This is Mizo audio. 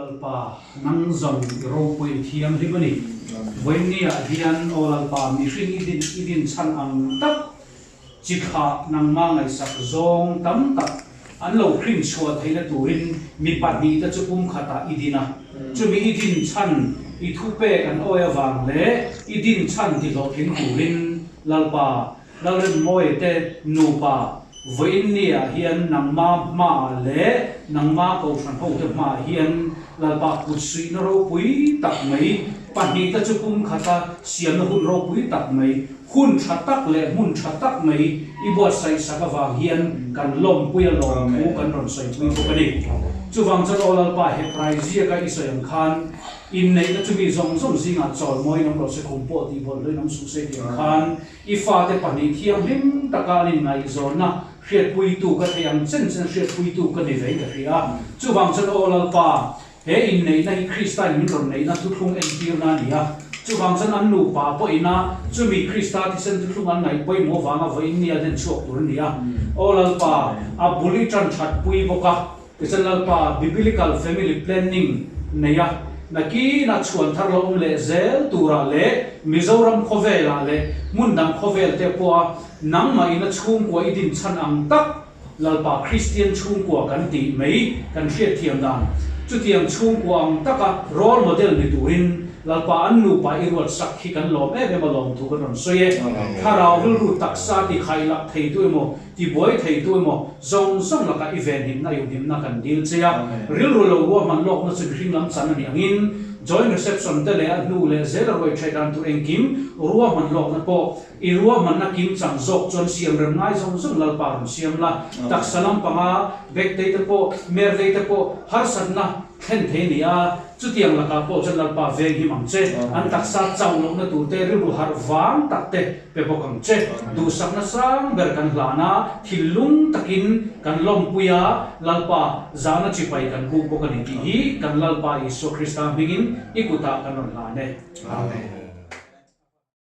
Lalpa, nang zawng i ropuiin thianghlim a ni. Vawiinni ah hian, Aw Lalpa, mihring i din i din chhan ang tak chi thlah nangmah ngaihsak zawng tam tak an lo hrin chhuah theihna turin mi pahnihte chu pumkhatah i din a. Chumi i din chhan i thupek an awi avang leh i din chhan ti hlawhtling turin Lalpa, Lalrinmawia te nupa Vawiin ni-ah hian nangma hmaah leh nangma kohhran hote hmaah hian Lalpa kut suihna ropui tak mai, pahnihte chu pum khata siamna hun ropui tak mai, hun tha tak leh hmun tha tak mai i buatsaih sak avang hian kan lawmpui a lawmthu kan rawn sawipui bawk a ni. Chuvang chuan aw Lalpa Hebrai ziaka i sawi ang khan inneihna chu mi zawng zawng zingah chawimawiin awm rawh se, khum pawh tih bawlhhlawhin awm suh se tih ang khan, I fate pahnih thianghlim taka an inngaihzawnna hriatpuitu ka theih ang chen chen hriatpuitu ka ni vein ka hria a. Chuvang chuan Aw Lalpa, he inneihna hi Kristain min rawn neihna thuthlung entirna a ni a. Chuvang chuan an nupa pawhina chumi Krista thisen thuthlung an ngaih pawimawh vanga vawiin ni a hlen chhuak tur a ni a. Aw Lalpa, a bul i tan thatpui bawk a. Tichuan Lalpa Biblical Family Planning nei a, nakinah chhuan thar lo awm leh zel turah leh Mizoram khawvelah leh hmun dang khawvel te pawha nangmah ina chhungkua i din chhan ang tak Lalpa Kristian chhungkua kan tih mai kan hriatthiam dan chutiang chhungkua ang taka role model ni turin Lalpa an nupa i ruat sak hi kan lawm em em a lawmthu kan rawn sawi e. Thlarau rilru taksa ti khailak theitu emaw Tibuai theitu emaw zawng zawng lakah i venhimna i uhimna kan dil che a, rilru lo ruahman lawkna chu mihring lam chan a nih angin joint reception te leh a hnu leh zel a ruai ṭheh dan tur engkim ruahman lawkna pawh i ruahmanna kim chang zawk chuan siam rem ngai zawng zawng Lalpa rawn siam la, taksa lampanga Bektei te pawh Mervei te pawh harsatna Thlen thei a ni a, chutiang lakah pawh chuan Lalpa veng him ang che, an taksa chauh lohna tur te, rilru harh vang tak te pe bawk ang che. Duhsakna sang ber kan hlan a, thinlung takin kan lawmpui a, Lalpa zahna chipai kan buk bawk a ni tih hi kan Lalpa Isua Krista hmingin i kutah kan rawn hlan e. Amen.